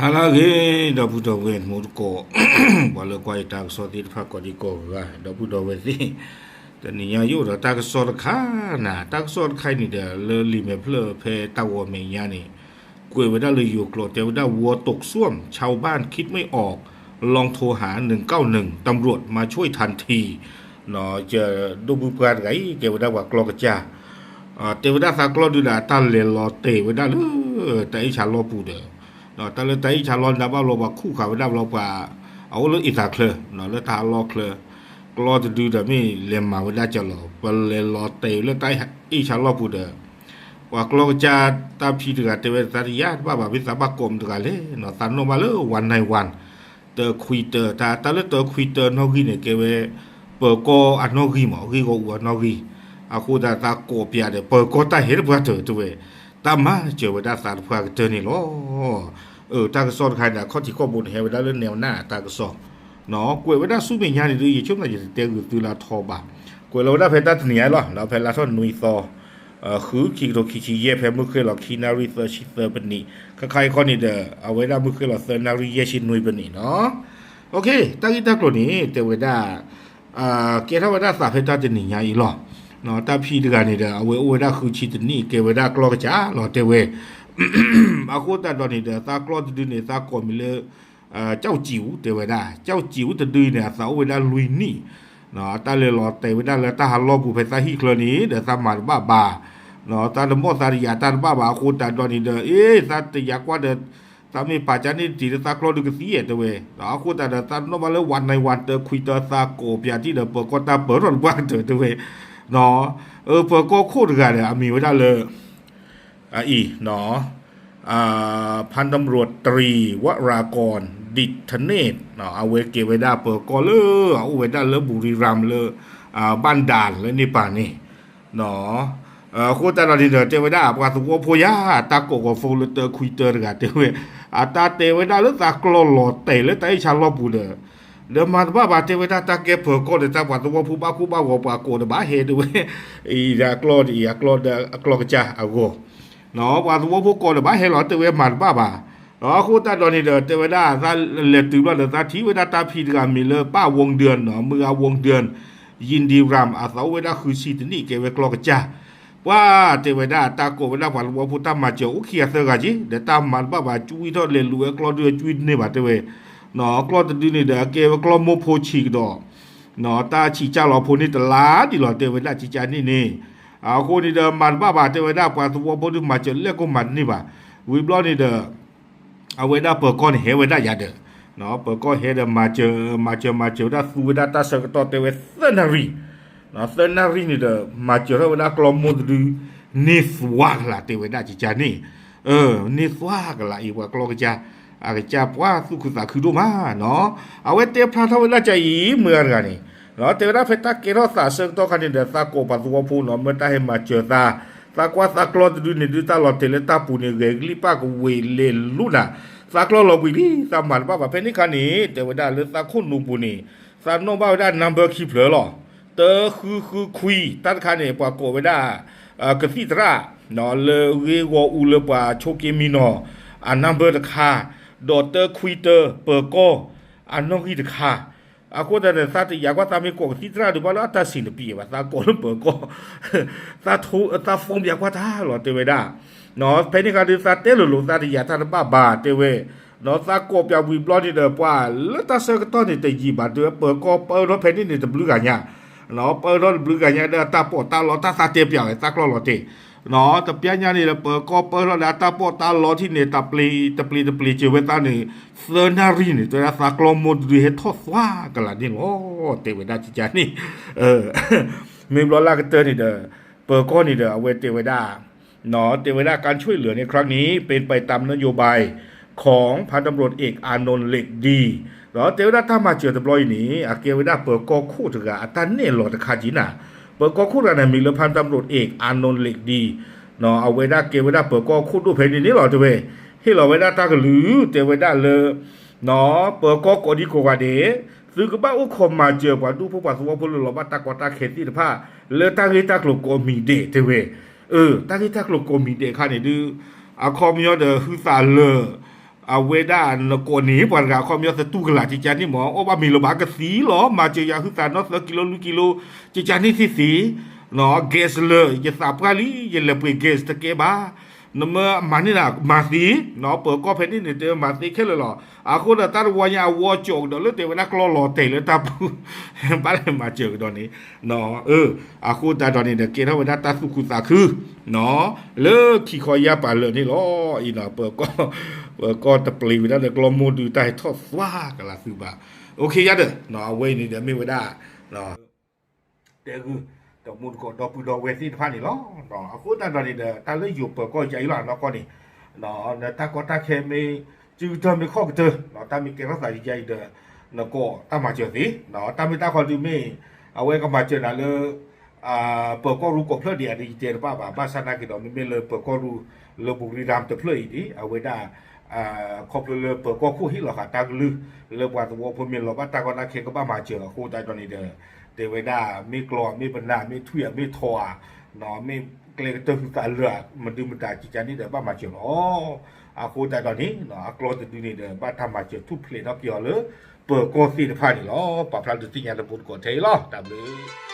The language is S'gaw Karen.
ဟါလၢအဂ့ၤ ဒီပုၢ်ဒီဝဲၢ်မူတကိး ပှၤလၢကွၢ်ယတၢ်ကစီၣ်သ့ၣ်တဖၣ်ကိးဒံကိးဂၤ ဒီပုၢ်ဒီဝဲၢ်သ့ၣ်, တနံၤညါယအိၣ်ဒီးတၢ်ကစီၣ်တခါနၤ, တၢ်ကစီၣ်တခါအံၤန့ၣ်ဒီး လၢလံာ်မဲာ်ဖျၢၣ်ဖဲတၢ်ဂီၤမဲာ်ညါန့ၣ် ကွဲးဝဲဒၣ်လၢယိၤကျိာ်တဲဝဲဒၣ် วัวตกส้วม ชาวบ้านคิดไม่ออก ลองโทรหา หนึ่งเก้าหนึ่ง ตำรวจมาช่วยทันที ဒိၣ်ဘုပှၢ်တဂၤအံၤ ကဲဝဲဒၣ်ပှၤကျီၢ်ကစၢ် တဲဝဲဒၣ်သးကျီၢ်ဒုဒီး တၢ်လဲၤလီၤတဲာ်ဝဲဒၣ်လၢ တၢ်အ့ၣ်ဆါလီၢ်ပူၤဒီး, တၢ်လၢတၢ်အ့ၣ်ဆါလီၢ်န့ၣ်ဘၣ်လီၤ ပှၤခူၣ်ဃာ်ဝဲဒၣ်ဘျီပှၤ အအိၣ်လၢအ့ၣ်သးချၢ လၢတၢ်ဟးလီၢ်ချၢ ကျီၢ်တဒုဒီးမ့ၢ်လဲၤမၤဝဲဒၣ်ကလီၤ ပလဲၤလီၤတဲာ်လၢတၢ်အ့ၣ်ဆါလီၢ်ပူၤဒီး ပှၤကျီၢ်ကစၢ်တၢ်ဖံးတဂၤတဲဝဲ သးတယာ်တဘၣ်ဘၣ် မ့ၢ်သးဘၣ်ကိးမတဂၤလဲၣ် သးနီၣ်ဘၣ်လၢ one nine one တခွံတၢ တၢ်လၢတခွံတၢနီၣ်ဂံၢ်န့ၣ် ကဲဝဲ ပၢၤကီၢ်အနီၣ်ဂံၢ်မး ဂ့ၢ်ဂီၢ်အူအနီၣ်ဂံၢ်, အဃိသတးသးကိးပၠးဒီး ပၢၤကီၢ်တၢ်ဟဲတပှၢ်တၢၢ်တဲဝဲ, တၢ်မၤစၢၤဝဲဒၣ်သးတပှၢ်ကတၢၢ်န့ၣ်လီၤ. တၢ်ကစီၣ်တခါန့ၣ် အခီၣ်ထံးခီၣ်ဘိန့ၣ် ဟဲဝဲဒၣ်လၢနဲဝဲနၢ်တၢ်ကစီၣ် ကွဲးဝဲဒၣ်ဆူမဲာ်ညါန့ၣ်ဒုး ယဆိကမိၣ်ယတတဲဂုာ်သုလၢအထီဘၣ်, ကွဲးလီၤဝဲဒၣ်ဖဲတၢ်တနံၤညါလီၤ ဒီးဖဲလါထီၣ်နွံသီ ဃု ခံကထိခံဆံယဲၢ် ဖဲမုၢ်ဃ့ၢ်လီၤခံနၣ်ရံၣ်သၢဆံသၢပနံး, ခါခါအံၤခီန့ၣ်ဒီး အဝဲဒၣ်မုၢ်ဃ့ၢ်လီၤသၢနၣ်ရံၣ်ယဲၢ်ဆံနွံပနံးနီၤ. တၢ်ဂ့ၢ်တၢ်ကျိၤန့ၣ် တဲဝဲဒၣ် ကဲထီၣ်ဝဲဒၣ်သးဖဲတၢ်တနံၤညါအံၤလီၤ. တၢ်ဖံးတဂၤန့ၣ်ဒီး အဝဲအိၣ်ဝဲဒၣ်ဃုဆံတနံၣ် ကဲဝဲဒၣ်ကျီၢ်ကစၢ်လီၤတဲဝဲ အဃိသတးဒီးန့ၣ်ဒီး သးကျီၢ်တဒုန့ၣ် သးကိးမံၤလၢ ကၠီၣ်ကၠံၣ်အူ တဲဝဲဒၣ် ကၠီၣ်ကၠံၣ်အူတဒုအံၤန့ၣ် အသးအိၣ်ဝဲဒၣ်လွံၢ်နံၣ်, တၢ်လဲၤလီၤတဲာ်ဝဲဒၣ်လၢတၢ်ဟးလီၢ်ပူၤဖဲသးဟံၣ်ချၢန့ၣ်ဒီး သးမၤတဘၣ်ဘၣ်, သးတဘီၣ်သးတယာ်တၢ်တဘၣ်ဘၣ် အဃိသတးဒီးန့ၣ်ဒီး အ့ သးတယာ်ကွၢ်ဒီး သးမ့ၢ်ပာ်ကၢ်န့ၣ်တံၤလၢသးကျီၢ်ဒုကသံအဲၣ်တဲဝဲ, အဃိသတးဒီး သးတနီၣ်ဘၣ်လၢ one nine one တခွံတၢ သးကိးပၠးတံၢ်ဒီး ပၢၤကီၢ်တၢ်ပၢၢ်ထီၣ်တပှၢ်ကတၢၢ်တဲဝဲ, ပၢၤကီၢ်ခိၣ်တဂၤဒီး အမံၤဝဲဒၣ်လၢ အအံၤ พันตำรวจตรีวรากร ดิษฐเนตร အဝဲကဲဝဲဒၣ်ပၢၤကီၢ်လၢ အအိၣ်ဝဲဒၣ်လၢ บุรีรัมย์ လၢ บ้านด่าน လၢန့ၣ်ပၤန့ၣ် အဃိသတးဒီးန့ၣ်ဒီး တဲဝဲဒၣ် ပှၤသဝီဖိယါ တၢ်ကိးကီၤဖိလၢတခွံတၢတဂၤတဲဝဲ, အတၢ်တဲဝဲဒၣ်လၢသးကျီၢ်လီၤတဲာ်လၢတၢ်အ့ၣ်ဆါလီၢ်ပူၤဒီး ဒီးမၤတဘၣ်ဘၣ်တဲဝဲဒၣ် တၢ်ကဲပၢၤကီၢ်ဒီးတၢ်ပှၤသဝီဖိဘၣ်ကိၢ်ဘၣ်ဂီၤ ပှၤကိးဒီးဘၣ်ဟဲတဲဝဲ, အံၤဒီးအကျီၢ်ဒ်အံၤ အကျီၢ်ဒီးအကျီၢ်ကစၢ်အဂီၢ် ပှၤသဝီဖိကိးဒီးဘၣ်ဟဲလီၤတဲဝဲမၤတဘၣ်ဘၣ်, အဃိသတးဒီးန့ၣ်ဒီး တဲဝဲဒၣ် သးလဲၤတုၤဘျီဒီး သးထံၣ်ဝဲဒၣ်တၢ်ဖံးတဂၤမံၤလၢ ป้า วงเดือน နီၤ မုၢ်ဂၤ วงเดือน ยินดีรำ အသးအိၣ်ဝဲဒၣ်ဃုဆံတနံၣ် ကဲဝဲကျီၢ်ကစၢ်, ပှၤတဲဝဲဒၣ် တၢ်ကိးဝဲဒၣ်ပှၤသဝီဖိတၢ်မၤစၢၤအိၣ်ခံဂၤသၢဂၤက့ၤ ဒီးတၢ်မၤတဘၣ်ဘၣ် ကွံထီၣ်လဲၤလူၤဝဲကျီၢ်ဒုးကွံတန့ၢ်ဘၣ်တဲဝဲ, ကျီၢ်တဒုန့ၣ်ဒီး အကဲဝဲကျီၢ်မိၢ်ဖိဆံးကဒီး တၢ်ဆံးကၢ်လီၤဖိန့ၣ်တလါဒံးလီၤတဲဝဲဒၣ်ကကန့ၣ်န့ၣ်, အဃိန့ၣ်ဒီး မၤတဘၣ်ဘၣ်တဲဝဲဒၣ် ပှၤသဝီဖိဒုးမၤစၢၤလဲၣ်ကိၢ်မၤတန့ၢ်ဘၣ်, ဝံၤဘျီန့ၣ်ဒီး အဝဲဒၣ်ပၢၤကီၢ်န့ၣ်ဟဲဝဲဒၣ်ယၤဒီး, ပၢၤကီၢ်ဟဲဒီးမၤစၢၤ မၤစၢၤမၤစၢၤဝဲဒၣ်သူဝဲဒၣ်တၢ်ဆၢကတီၢ်တဲဝဲသၢနၣ်ရံၣ်, သၢနၣ်ရံၣ်န့ၣ်ဒီး မၤစၢၤထီၣ်ဝဲဒၣ်ကျီၢ်မိၢ်တဒု န့ၢ်သွါကလးတဲဝဲဒၣ်ကကန့ၣ်, န့ၢ်သွါကလးအံၤပှၤကျီၢ်ကစၢ် အကစၢ်ပှၤသူၣ်ခုသးခုဒိၣ်မးနီၤ, အဝဲတဲဖျါထီၣ်ဝဲဒၣ်ကအံၤ မုၢ်ဂၤတဂၤန့ၣ် တဲဝဲဒၣ်ဖဲတၢ်ကဲထီၣ်သးဆၢကတီၢ်ခါန့ၣ်ဒီး သးကိးပှၤသဝီဖိနီၤ မ့ၢ်တၢ်ဟဲမၤစၢၤသး, သးကွၢ်သးကျီၢ်တဒုန့ၣ်ဒုးတၢ်လီၤတဲာ်လၢတၢ်ပူၤန့ၣ် ဂဲၤကလံၣ်ပၣ်ကဝ့ၤလဲၤလူၤနၤ, သးကျီၢ်လီၤဘှံးလံ သးမၤတဘၣ်ဘၣ်ဖဲန့ၣ်ခါန့ၣ် တဲဝဲဒၣ်လၢသးခိၣ်နူာ်ပူၤန့ၣ် သးနီၣ်ဘၣ်ဝဲဒၣ် number ခံဖျၢၣ်လီၤ, တၢ ဃု ဃု ခွံ တၢ်တခါန့ၣ် ပှၤကိးဝဲဒၣ် ကသံၣ်သရၣ် လၢဂ့ၢ်ဂီၢ်အူလၢပှၤဆိးက့မံနီၤ အ number တခါ, ဒီးတၢ ခွံ တၢ ပၢၤကီၢ် အနီၣ်ဂံၢ်တခါ, အဃိသတးန့ၣ် သးတယာ်ကွၢ်သးမ့ၢ်ကိးကသံၣ်သရၣ်ဒုးဘၣ်လၢအတၢ်စံးနပံးဘၣ် သးကိးလၢပၢၤကီၢ်, သး သး phone ပၠးကွၢ်တၢ်လီၤတဲဝဲဒၣ်, ဖဲန့ၣ်ခါဒုးသးတဲလိၤလိၤ သးတယာ်တၢ်တဘၣ်ဘၣ်တဲဝဲ, သးကိးပၠးဝံၤဘျီန့ၣ်ဒီး ပှၤလၢတၢ်ဆၢကတီၢ်န့ၣ်တယံာ်ဘၣ်တဲဝဲ ပၢၤကီၢ်ပၢထီၣ်ဖဲန့ၣ်န့ၣ်တဘျုးဂၤညါ, ပၢထီၣ်တဘျုးဂၤညါဒီးအတၢ်ပီးတၢ်လီတၢ်သးတဲပၠးဝဲ သးကျီၢ်လီၤတဲာ်, တပျၢ်ညါန့ၣ်ဒီး ပၢၤကီၢ်ပၢထီၣ်ဒီးအတၢ်ပီးတၢ်လီထံၣ်န့ၣ် တပျ့ၤတပျ့ၤတပျ့ၤစၢၤဝဲသးန့ၣ် သၢနၣ်ရံၣ်န့ၣ် တဲဝဲဒၣ်သးကျီၢ်မိၢ်တဒုဟဲထီၣ်သွါကလးန့ၣ်လီၤ, တဲဝဲဒၣ်ကကန့ၣ်, မ့ၢ်ဘျီလၢကတၢၢ်န့ၣ်ဒီး ပၢၤကီၢ်န့ၣ်ဒီး အဝဲတဲဝဲဒၣ် တဲဝဲဒၣ် การช่วยเหลือในครั้งนี้เป็นไปตามนโยบายของ พันตำรวจเอก อานนท์ เหล็กดี ဒီးတဲဝဲဒၣ်တၢ်မၤစၢၤတဘျီအံၤန့ၣ် အကဲဝဲဒၣ်ပၢၤကီၢ်ခိၣ်တဂၤအတၢ်နဲၣ်လီၤတခါက့ၤနၤ, ပၢၤကီၢ်ခိၣ်တဂၤန့ၣ် မံၤလၢ พันตำรวจเอก อานนท์ เหล็กดี အဝဲဒၣ်ကဲဝဲဒၣ်ပၢၤကီၢ်ခိၣ်ဒိၣ်ဖဲန့ၣ်န့ၣ်လီၤတဲဝဲ, ဟ့ၣ်လီၤဝဲဒၣ်တၢ်ကလုၢ် တဲဝဲဒၣ်လၢ ပၢၤကီၢ်ကိးဒံကိးဂၤဒဲး သုကဘၣ်အိၣ်ခိးမၤစၢၤပှၤဒူဖိပှၤသဝီဖိလၢလီၤဘၣ်တၢ်ကီတၢ်ခဲသ့ၣ်တဖၣ် လၢတၢ်ဂ့ၢ်တၢ်ကျိၤကိးမံၤဒဲးတဲဝဲ, တၢ်ဂ့ၢ်တၢ်ကျိၤကိးမံၤဒဲးအခါန့ၣ်ဒုး အခီပညီဒီးဟုသးလၢာ် အဝဲဒၣ်နကိးန့ၣ် ပှၤတဂၤအခီပညီသတူၢ်ကလာ် ကကန့ၣ်မ့ၢ် အိၣ်ဘၣ်မ့ၤလၢၤဘၣ်ကသံလီၤ မၤစၢၤယၤဟုသးနီၢ်သၢကံလိလွံၢ်ကံလိ ကကန့ၣ်သ့သ့ gas လၢယသးပှၢ်လံ ယလဲၤပှ့ၤ gas တကဲဘၣ် နမ့ၢ်မၤန့ၢ်နၤမၤသ့ ပၢၤကီၢ်ဖဲန့ၣ်န့ၣ် တမၤသ့ခဲလၢာ်လီၤ. အဃိဒီးတၢ်တဝီညါအဝီကၠီးကဒီးလၢ တဲဝဲဒၣ်ကျီလီၤတဲာ်လၢတၢ်ပူၤ ဘၣ်လဲၤမၤစၢၤကဒီးန့ၣ် အဃိသတးဒီးန့ၣ်ဒီး ကဲထီၣ်ဝဲဒၣ်တၢ်သူၣ်ခုသးခု လၢခံခီယါပာ်လၢာ်န့ၣ်လီၤ. အံၤ ပၢၤကီၢ်တပျ့ၤဝဲဒၣ်ဒီးကျီမိၢ်ဒုး တၢ်ဟဲထီၣ်သွါကလးသုဘၣ်. အိၣ်ခ့ယါဒီး အဝဲအံၤန့ၣ်ဒီးမ့ၢ်ဝဲဒၣ် တဲဂုၢ် ဒီးမူတကိးဒီပုၢ်ဒီဝဲၢ်သ့ၣ်တဖၣ်န့ၣ်လီၤ. အဃိသတးဒီးန့ၣ်ဒီး တၢ်လၢယိၤပၢၤကီၢ်ယါအံၤလီၤ နီၢ်ကီၢ်န့ၣ် နတၢ်ကီတၢ်ခဲမ့ၢ် စုကတၢၢ်မ့ၢ်ခီၣ်ကတၢၢ် တၢ်မ့ၢ်ကဲထီၣ်သးယါအံၤဒီး နကိးတၢ်မၤစၢၤသ့ တၢ်မ့ၢ်တၢ်ခီဒုးမ့ၢ် အဝဲကမၤစၢၤနၤလၢ ပၢၤကီၢ်ရူၢ်ကိးဖျၢၣ်ဒံးဧါဒီး ယတဲတဘၣ်ဘၣ် ဘၣ်ဆၣ်နာ်က့ဒီး မ့မ့ၢ်လၢပၢၤကီၢ်ရူၢ် လၢ ဘူရံရၣ် တဖျၢၣ်အံၤန့ၣ် အဝဲဒၣ် ခီဖျိလၢပၢၤကီၢ်ခိၣ်ဟ့ၣ်လီၤဃာ်တၢ်ကလုၢ် လၢပှၤသဝီဖိမ့ၢ်လီၤဘၣ်တၢ်ကီတၢ်ခဲကဘၣ်မၤစၢၤအဃိသတးဒီးန့ၣ်ဒီး တဲဝဲဒၣ် မ့ၢ်ကျီမ့ၢ်ပနၢ် မ့ၢ်ထွံၣ်မ့ၢ်ထီဧါ မ့ၢ်ကျဲကတၢၢ်ဟုသးလၢာ် မဒုမတၤကကန့ၣ်ဒီး ဘၣ်မၤစၢၤလီၤ. အဃိသတးဒီးန့ၣ် အကျီတဒုန့ၣ်ဒီး ဘၣ်တၢ်မၤစၢၤထူၣ်ဖျဲးထီၣ်က့ၤအီၤလၢ ပၢၤကီၢ်သ့ၣ်တဖၣ်န့ၣ်လီၤ. ပာ်ဖျါဒုးသ့ၣ်ညါလၢပူတကိးထဲအံၤလီၤ. တၢ်ဘျုး